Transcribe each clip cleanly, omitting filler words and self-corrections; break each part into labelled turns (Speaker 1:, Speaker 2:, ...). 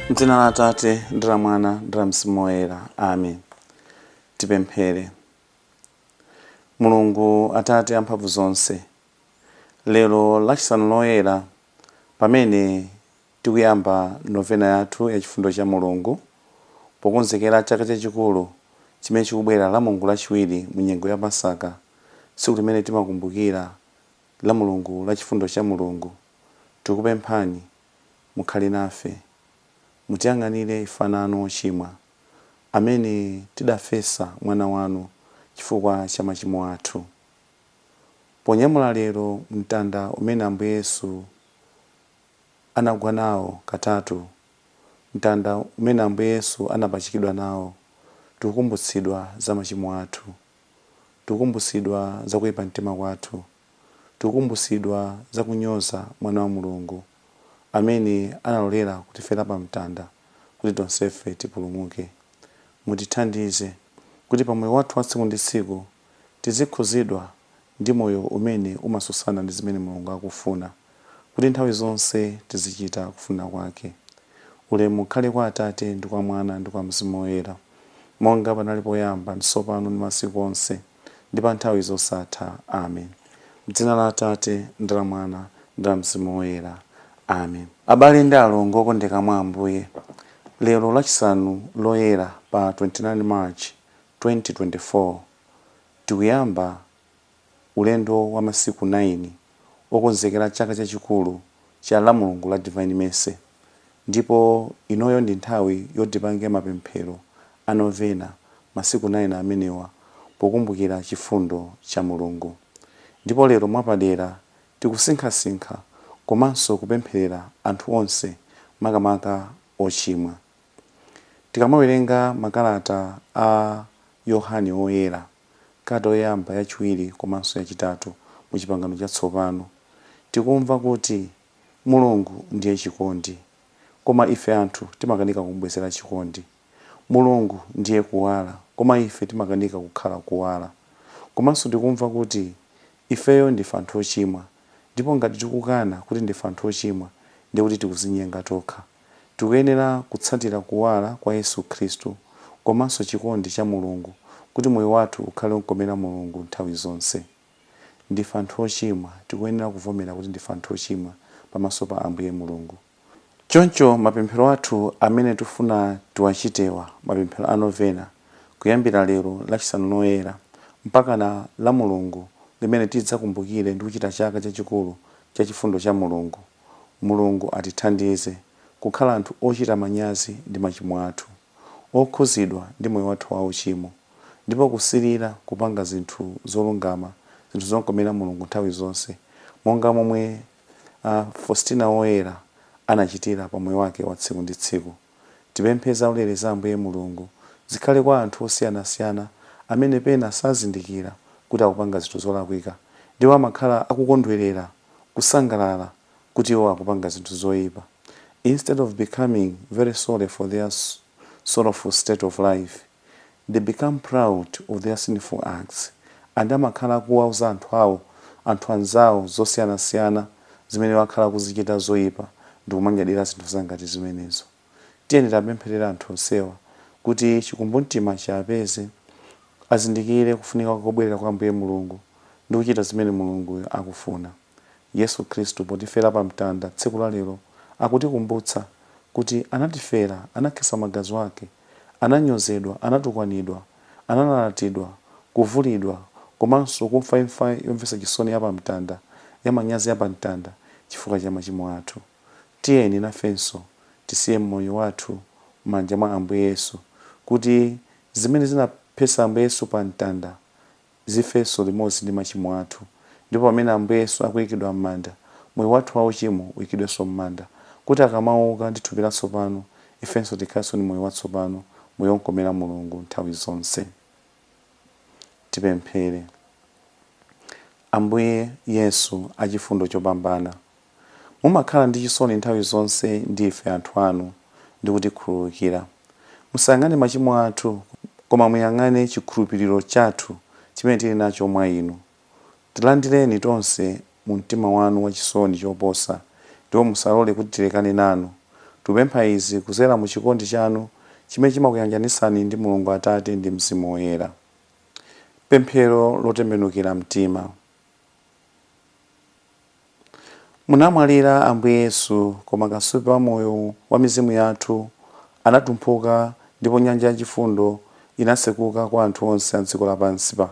Speaker 1: M'dzina la Atate, ndi la Mwana, ndi la Mzimu Woyera. Amen. Tipemphere. Mulungu Atate amphamvu zonse, lero Lachisanu Loyera, pamene tikuyamba novena yathu ya chifundo cha Mulungu pokonzekera chaka chachikulu chimene chikubwera la Mulungu lachiwiri mu nyengo ya Pasaka, tsiku limene timakumbukira la Mulungu la chifundo cha Mulungu, tikupemphani mukhale nafe, mutiyang'anire ife ana anu ochimwa, amene tidafesa Mwana wanu chifukwa cha machimo athu. Ponyamula lero mtanda umene Ambuye Yesu anagwa nawo katatu, mtanda umene Ambuye Yesu anapachikidwa nawo, tikukumbutsidwa za machimo athu, tikukumbutsidwa za kuyipa mtima kwathu, tikukumbutsidwa za kunyoza Mwana wa Mulungu amene analolera kutifera pa mtanda kuti tonsefe tipulumuke. Mutithandize kuti pa moyo wathu wa tsiku ndi tsiku tizikhuzidwa ndi moyo umene umasusana ndi zimene Mulungu akufuna, kuti nthawi zonse tizichita kufuna kwake. Ulemu ukhale kwa Atate, ndi kwa Mwana, ndi kwa Mzimu Woyera, monga panali poyamba, ndi tsopano, ndi masiku onse, ndi pa nthawi zosatha. Amen. M'dzina la Atate, ndi la Mwana, ndi la Mzimu Woyera. Amen. Abale ndi alongo okondeka mwa Ambuye, lero Lachisanu Loyera pa 29 March 2024, tikuyamba ulendo wa masiku 9 okonzekera chaka chachikulu cha la Mulungu la Divine Mercy, ndipo inoyo ndi nthawi yoti tipange mapemphero a novena masiku 9 amenewa pokumbukira chifundo cha Mulungu. Ndipo lero mwapadera tikusinkhasinkha komanso kupempherera anthu onse, makamaka ochimwa. Tikamawerenga makalata a Yohane Woyera, kalata yoyamba, yachiwiri komanso yachitatu mu Chipangano Chatsopano, tikumva kuti Mulungu ndiye chikondi, koma ife anthu timakanika kumubwezera chikondi. Mulungu ndiye kuwala, koma ife timakanika kukhala kuwala. Komanso tikumva kuti ifeyo ndife anthu ochimwa, ndipo ngati tikukana kuti ndife anthu ochimwa, ndiye kuti tikuzinyenga tokha. Tikuyenera kutsatira kuwala kwa Yesu Khristu komanso chikondi cha Mulungu kuti moyo wathu ukhale womkomera Mulungu nthawi zonse. Ndife anthu ochimwa, tikuyenera kuvomera kuti ndife anthu ochimwa pamaso pa Ambuye Mulungu. Choncho mapemphero athu amene tifuna tiwachitewa, mapemphero a novena, kuyambira lero Lachisanu Loyera mpakana la Mulungu limene tidzakumbukire ndi kuchita chaka chachikulu cha chifundo cha Mulungu, Mulungu atithandize kukhala anthu ochita manyazi ndi machimo athu, okhuzidwa ndi moyo wathu wa uchimo, ndipo kusilira kupanga zinthu zolungama, zinthu zomkomera Mulungu nthawi zonse, monga momwe Faustina Woyera anachitira pa moyo wake wa tsiku ndi tsiku. Tipemphe zaulere za Ambuye Mulungu zikhale kwa anthu osiyanasiyana amene pena sazindikira kuti akupanga zinthu zolakwika ndipo amakhala akukondwerera, kusangalala kuti iwo akupanga zinthu zoipa. Instead of becoming very sorry for their sorrowful state of life, they become proud of their sinful acts and amakhala akuwauza anthu awo, anthu anzawo, zosiyanasiyana zimene wakhala akuzichita zoipa ndikumanyadira zinthu zangati zimenezo. Tiyeni tapempherera anthu onsewa kuti chikumbumtima chiapeze, azindikire kufunika kobwerera kwa Ambuye Mulungu ndi kuchita zimene Mulunguyo akufuna. Yesu Khristu potifera pa mtanda tsiku la lero akutikumbutsa kuti anatifera, anakhetsa magazi ake, ananyozedwa, anatukwanidwa, analalatidwa, kuvulidwa komanso kufa imfa yomvetsa chisoni ya pamtanda, ya manyazi ya pamtanda chifukwa cha machimo athu. Tiyeni nafenso tisiye moyo wathu m'manja mwa Ambuye Yesu kuti zimene zinaphetsa Ambuye Yesu pa mtanda zifenso limodzi ndi machimo athu, ndipo pamene Ambuye Yesu akuyikidwa m'manda, moyo wathu wauchimo uyikidwenso m'manda, kuti akamauka ndi thupi latsopano, ifenso tikhalenso ndi moyo watsopano, moyo womkomera Mulungu nthawi zonse. Tipemphere. Ambuye Yesu achifundo chopambana, mumakhala ndi chisoni nthawi zonse ndi ife anthu anu ndi kutikhululukira. Musayang'ane machimo athu, koma muyang'ane chikhulupiriro chathu chimene tili nacho mwa inu. Tilandireni tonse mu mtima wanu wachisoni choposa, ndipo musalole kuti tilekane nanu. Tupempha izi kuzera mu chikondi chanu chimene chimakuyanjanisani ndi Mulungu Atate ndi Mzimu Woyera. Pemphero lotembenukira mtima. Munamwalira Ambuye Yesu, koma kasupe wa moyo wa mizimu yathu anatumphuka ndipo nyanja yachifundo inasekuka kwa anthu onse a dziko lapansi pa.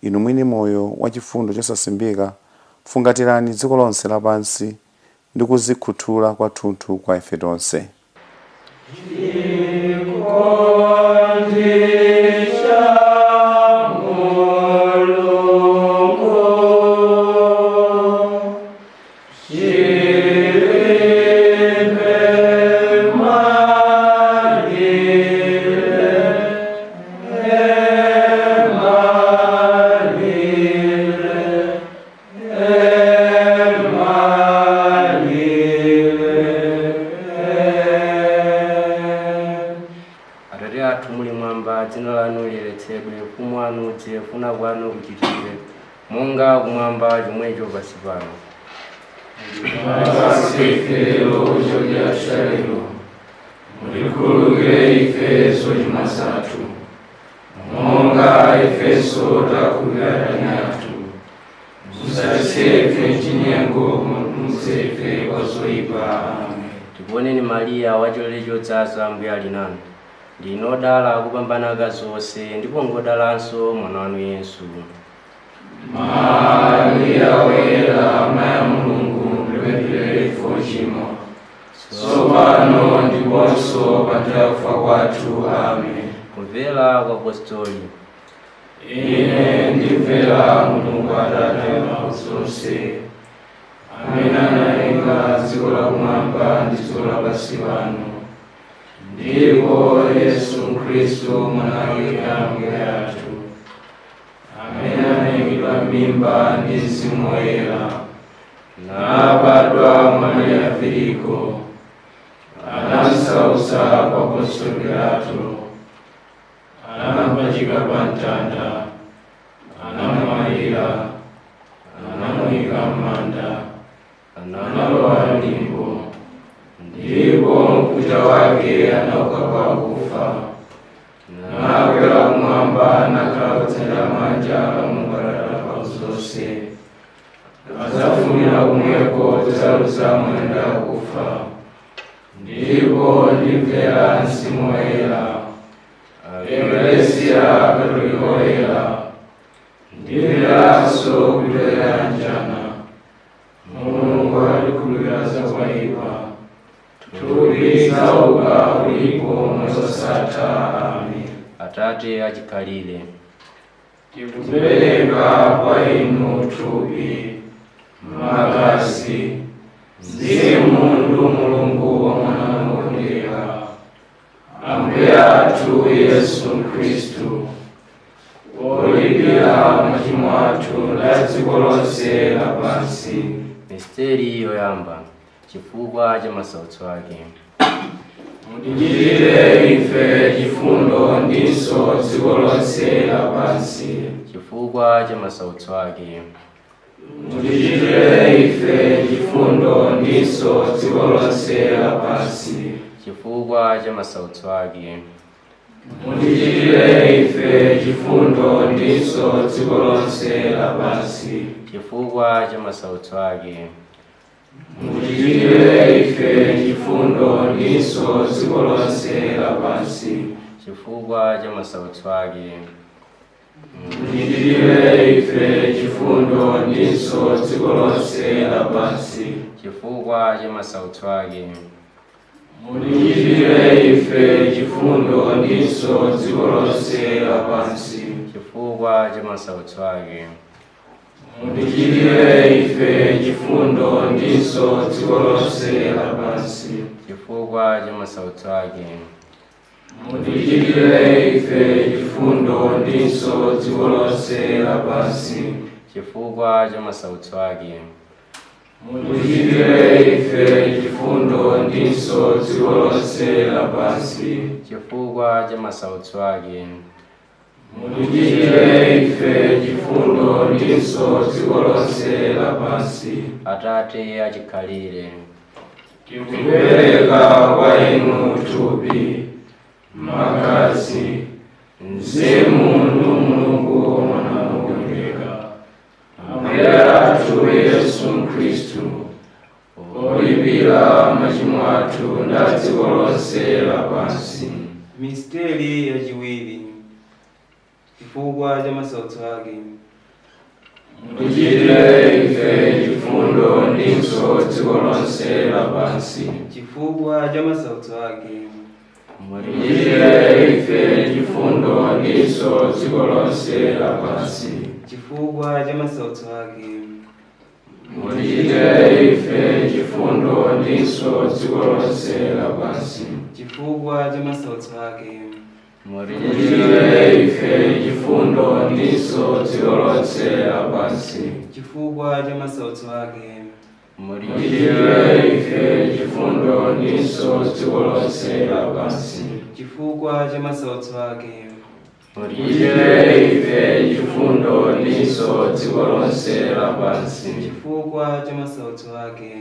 Speaker 1: Inu mwini moyo wa chifundo chosasimbika, fungatirani dziko lonse lapansi ndi kuzikhuthula kwathunthu kwa ife tonse.
Speaker 2: Atate athu muli mwamba, dzina lanu liyeretsedwe, ufumu wanu udze, kufuna kwanu kuchitidwe monga kumwamba chomwecho pansi pano.
Speaker 3: Mutipatse ife lero chakudya cha lero, mutikhululukire ife zochimwa zathu, monga ifenso takhululukira adani athu. Musatisiye ife m'chinyengo, koma mutipulumutse ife kwa zoyipa. Amen.
Speaker 2: Tikuoneni Mariya, wachisomo chodzaza, Ambuye ali nanu. Ndinu odala kupambana akazi onse, ndipo ngodalanso mwana wanu Yesu.
Speaker 3: Mariya woyera, amayi a Mulungu, mutipempherere ife ochimwa, tsopano ndiponso pa nthawi ya kufa kwathu. Amen.
Speaker 2: Kumvera kwa apostoli.
Speaker 3: Ine ndimvera Mulungu Atate wamphamvu zonse, amene analenga dziko lakumwamba ndi dziko lapansi pano, ndipo Yesu Khristu mwana wake Ambuye athu, amene anayikidwa m'mimba ndi Mzimu Woyera, nabadwa mwa Mariya Virigo, anamsautsa kwa Ponsiyo Pilato, anamupachika pa mtanda, anamwalira, anamuyika m'manda, analowa m'limbo, ndipo mkucha wake anauka kwa akufa, nakwera kumwamba, nakhala kudzanja lamanja la Mulungu Atate wamphamvu zonse. Adzafumira kumweko kudzaweruza amoyo ndi akufa. Ndipo ndimvera Mzimu Woyera, Eklesia Katolika Woyera, ndimveranso kuyanjana, Mulungu atikhululukira zakwaipa, thupi lidzauka, ulipo moyo wosatha. Amen.
Speaker 2: Atate achikhalire,
Speaker 3: Tikupereka kwa inu thupi, magazi, mzimu ndi Mulungu wa mwana wokondeka, Ambuye athu Yesu Khristu, wolipira machimo athu la dziko lonse lapansi.
Speaker 2: Misteri yoyamba, chifukwa cha masautso ake.
Speaker 3: Mutichitire ife chifundo ndinso dziko lonse lapansi.
Speaker 2: Chifukwa cha masautso ake.
Speaker 3: Mutichitire ife chifundo ndinso dziko lonse lapansi.
Speaker 2: Chifukwa cha masautso ake.
Speaker 3: Mutichitire ife chifundo ndinso dziko lonse lapansi.
Speaker 2: Chifukwa cha masautso ake.
Speaker 3: Mutichitire ife chifundo ndinso dziko lonse lapansi.
Speaker 2: Chifukwa cha masautso ake.
Speaker 3: Mutichitire ife chifundo ndinso dziko lonse lapansi.
Speaker 2: Chifukwa cha masautso ake.
Speaker 3: Mutichitire ife chifundo ndinso dziko lonse lapansi.
Speaker 2: Chifukwa cha masautso ake.
Speaker 3: Mutichitire ife chifundo ndinso dziko lonse lapansi.
Speaker 2: Chifukwa cha masautso ake.
Speaker 3: Mutichitire ife chifundo ndinso dziko lonse lapansi.
Speaker 2: Chifukwa cha masautso ake.
Speaker 3: Mutichitire ife chifundo ndinso dziko lonse lapansi.
Speaker 2: Chifukwa cha masautso ake.
Speaker 3: Mutichitire ife chifundo ndinso dziko lonse lapansi.
Speaker 2: Atate achikhalire,
Speaker 3: Tikupereka thupi, magazi, mzimu ndi Mulungu Mwana wokondeka, Ambuye athu Yesu Khristu, olipira machimo athu ndi dziko lonse lapansi.
Speaker 4: Misteri yachiwiri, chifukwa cha masautso ake.
Speaker 3: Mutichitire ife chifundo ndinso dziko lonse lapansi.
Speaker 4: Chifukwa cha masautso ake.
Speaker 3: Mutichitire ife chifundo ndinso dziko lonse lapansi.
Speaker 4: Chifukwa cha masautso ake.
Speaker 3: Mutichitire ife chifundo ndinso dziko lonse lapansi.
Speaker 4: Chifukwa cha masautso ake.
Speaker 3: Mutichitire ife chifundo ndinso dziko lonse lapansi.
Speaker 4: Chifukwa cha masautso ake.
Speaker 3: Mutichitire ife chifundo ndinso dziko lonse lapansi.
Speaker 4: Chifukwa cha masautso ake.
Speaker 3: Mutichitire ife chifundo ndinso dziko lonse lapansi.
Speaker 4: Chifukwa cha masautso ake.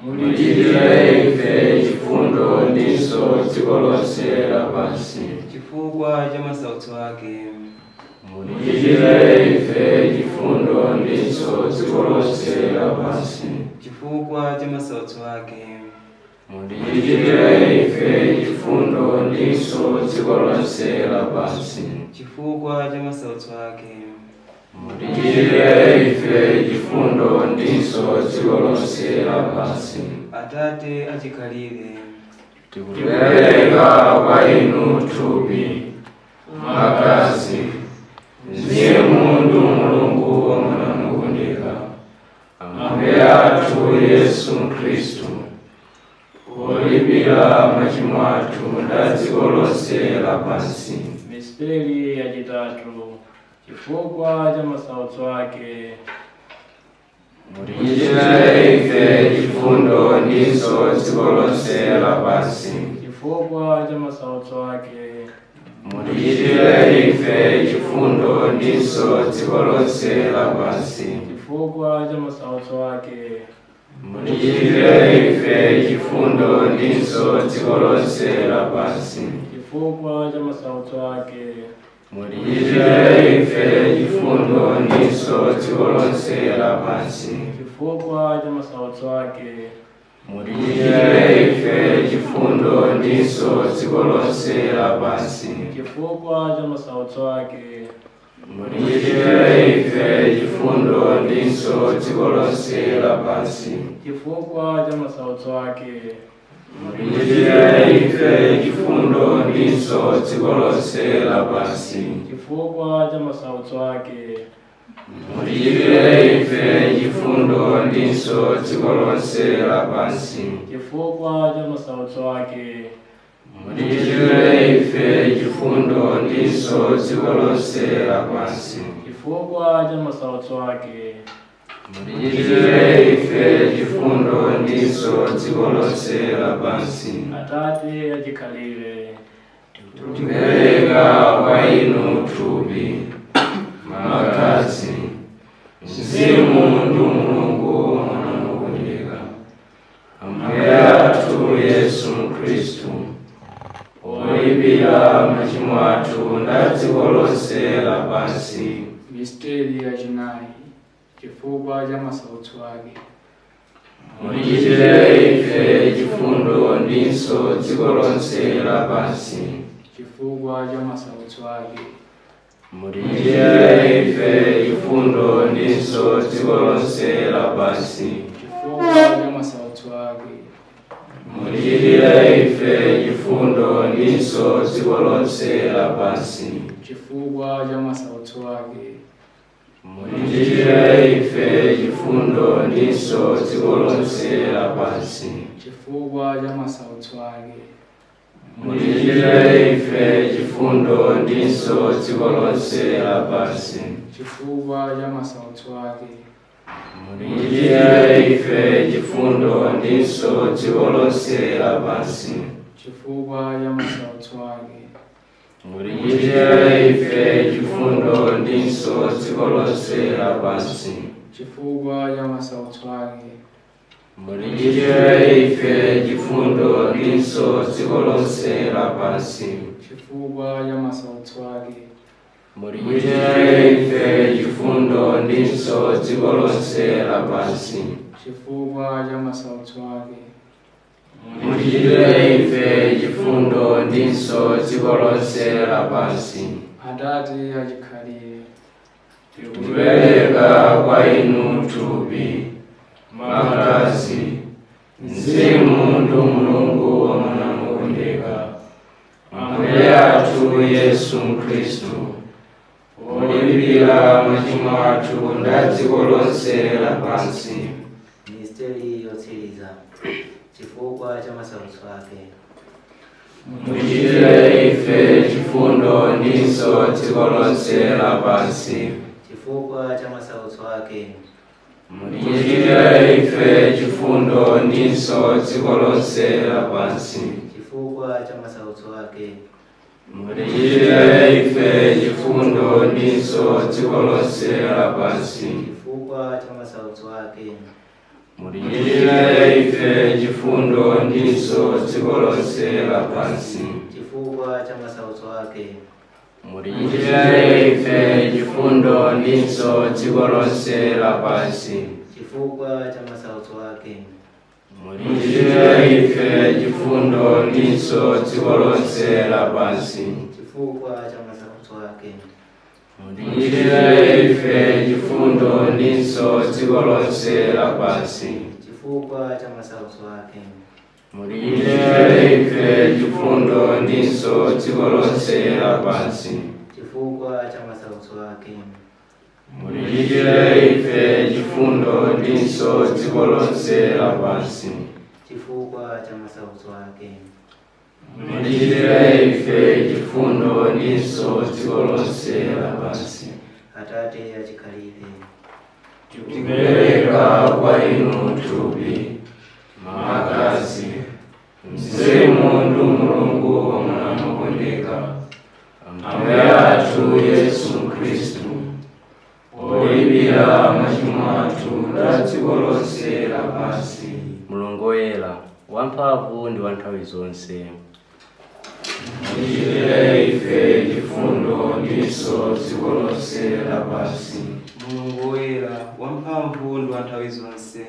Speaker 3: Mutichitire ife chifundo ndinso dziko lonse lapansi.
Speaker 4: Chifukwa cha masautso ake.
Speaker 3: Mutichitire ife chifundo ndinso dziko lonse lapansi.
Speaker 4: Chifukwa cha masautso ake.
Speaker 3: Mutichitire ife chifundo ndinso dziko lonse lapansi.
Speaker 4: Chifukwa cha masautso ake.
Speaker 3: Mutichitire ife chifundo ndinso dziko lonse lapansi.
Speaker 4: Atate achikhalire,
Speaker 3: Tikupereka kwa inu thupi, magazi, mzimu ndi Mulungu Mwana wokondeka, Ambuye athu Yesu Khristu, olipira machimo athu ndi dziko lonse lapansi.
Speaker 5: Misteri yachitatu, chifukwa cha masautso ake.
Speaker 3: Mutichitire ife chifundo ndinso dziko lonse lapansi.
Speaker 5: Chifukwa cha masautso ake.
Speaker 3: Mutichitire ife chifundo ndinso dziko lonse lapansi.
Speaker 5: Chifukwa cha masautso ake.
Speaker 3: Mutichitire ife chifundo ndinso dziko lonse lapansi.
Speaker 5: Chifukwa cha masautso ake.
Speaker 3: Mutichitire ife chifundo ndinso dziko lonse lapansi.
Speaker 5: Chifukwa cha masautso ake.
Speaker 3: Mutichitire ife chifundo ndinso dziko lonse lapansi.
Speaker 5: Chifukwa cha masautso ake.
Speaker 3: Mutichitire ife chifundo ndinso dziko lonse lapansi.
Speaker 5: Chifukwa cha masautso ake.
Speaker 3: Mutichitire ife chifundo ndinso dziko lonse lapansi.
Speaker 5: Chifukwa cha masautso ake.
Speaker 3: Mutichitire ife chifundo ndinso dziko lonse lapansi.
Speaker 5: Chifukwa cha masautso ake.
Speaker 3: Mutichitire ife chifundo ndinso dziko lonse lapansi.
Speaker 5: Chifukwa cha masautso ake.
Speaker 3: Mutichitire ife chifundo ndinso dziko lonse lapansi.
Speaker 5: Atate achikhalire,
Speaker 3: Tikupereka kwa inu thupi, magazi, mzimu ndi Mulungu Mwana wokondeka, Ambuye athu Yesu Khristu, olipira machimo athu ndi dziko lonse lapansi.
Speaker 6: Misteri yachinayi, chifukwa cha masautso ake.
Speaker 3: Mutichitire ife chifundo ndinso dziko lonse lapansi.
Speaker 6: Chifukwa cha masautso ake.
Speaker 3: Mutichitire ife chifundo ndinso dziko lonse lapansi.
Speaker 6: Chifukwa cha masautso ake.
Speaker 3: Mutichitire ife chifundo ndinso dziko lonse lapansi.
Speaker 6: Chifukwa cha masautso ake.
Speaker 3: Mutichitire ife chifundo ndinso dziko lonse lapansi.
Speaker 6: Chifukwa cha masautso ake.
Speaker 3: Mutichitire ife chifundo ndinso dziko lonse lapansi.
Speaker 6: Chifukwa cha masautso ake.
Speaker 3: Mutichitire ife chifundo ndinso dziko lonse lapansi.
Speaker 6: Chifukwa cha masautso ake.
Speaker 3: Mutichitire ife chifundo ndinso dziko lonse lapansi.
Speaker 6: Chifukwa cha masautso ake.
Speaker 3: Mutichitire ife chifundo ndinso dziko lonse lapansi.
Speaker 6: Chifukwa cha masautso ake.
Speaker 3: Mutichitire ife chifundo ndinso dziko lonse lapansi.
Speaker 6: Chifukwa cha masautso ake.
Speaker 3: Mutichitire ife chifundo ndinso dziko lonse lapansi.
Speaker 6: Atate achikhalire.
Speaker 3: Tikupereka kwa inu thupi, magazi, mzimu ndi Mulungu wa Mwana wokondeka, Ambuye athu Yesu Khristu, wolipira machimo athu ndi a dziko lonse lapansi.
Speaker 7: Misteri yotsiriza. Chifukwa cha masautso ake.
Speaker 3: Mutichitire ife chifundo ndinso dziko lonse lapansi.
Speaker 7: Chifukwa cha masautso ake.
Speaker 3: Mutichitire ife chifundo ndinso dziko lonse lapansi.
Speaker 7: Chifukwa cha masautso ake.
Speaker 3: Mutichitire ife chifundo ndinso dziko lonse lapansi.
Speaker 7: Chifukwa cha masautso ake.
Speaker 3: Mutichitire ife chifundo ndinso dziko lonse lapansi.
Speaker 7: Chifukwa cha masautso ake.
Speaker 3: Mutichitire ife chifundo ndinso dziko lonse lapansi.
Speaker 7: Chifukwa cha masautso ake.
Speaker 3: Mutichitire ife chifundo ndinso dziko lonse lapansi.
Speaker 7: Chifukwa cha masautso ake.
Speaker 3: Mutichitire ife chifundo ndinso dziko lonse lapansi.
Speaker 7: Chifukwa cha masautso ake.
Speaker 3: Mutichitire ife chifundo ndinso dziko lonse lapansi.
Speaker 7: Chifukwa cha masautso ake.
Speaker 3: Mutichitire ife chifundo ndinso dziko lonse lapansi.
Speaker 7: Chifukwa cha masautso ake.
Speaker 3: Mutichitire ife chifundo ndinso dziko lonse lapansi.
Speaker 7: Atate achikhalire.
Speaker 3: Tikupereka kwa inu thupi, magazi, mzimu ndi Mulungu wa Mwana wokondeka, Ambuye athu Yesu Khristu, wolipira machimo athu ndi a dziko lonse lapansi.
Speaker 2: Mulungu woyera, wamphamvu ndi wa nthawi zonse.
Speaker 3: Mutichitire ife chifundo ndinso dziko lonse lapansi.
Speaker 4: Mulungu woyera, wamphamvu ndi wa nthawi zonse.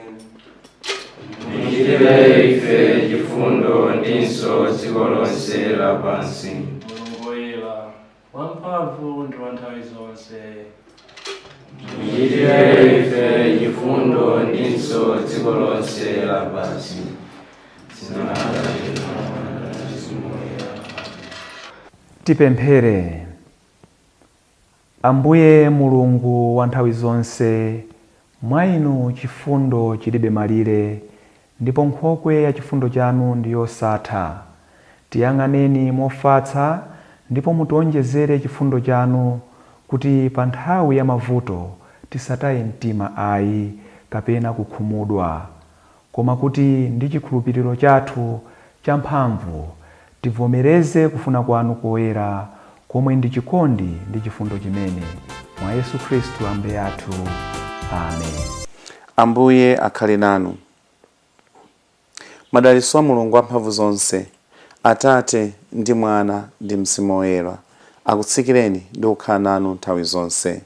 Speaker 3: Mutichitire ife chifundo ndinso dziko lonse lapansi.
Speaker 5: Mulungu woyera, wamphamvu ndi wa nthawi zonse.
Speaker 3: Mutichitire ife chifundo ndinso dziko lonse lapansi.
Speaker 8: Tipemphere. Ambuye Mulungu wa nthawi zonse, mwa inu chifundo chilibe malire, ndipo nkhokwe ya chifundo chanu ndi yosatha. Tiyang'aneni mofatsa ndipo mutionjezere chifundo chanu, kuti pa nthawi ya mavuto tisataye mtima ayi kapena kukhumudwa, koma kuti ndi chikhulupiriro chathu champhamvu tivomereze kufuna kwanu koyera, komwe ndi chikondi ndi chifundo chimene, mwa Yesu Khristu Ambuye athu. Amen.
Speaker 1: Ambuye akhale nanu. Madalitso a Mulungu wamphamvu zonse, Atate ndi Mwana ndi Mzimu Woyera, akutsikireni ndi kukhala nanu nthawi zonse.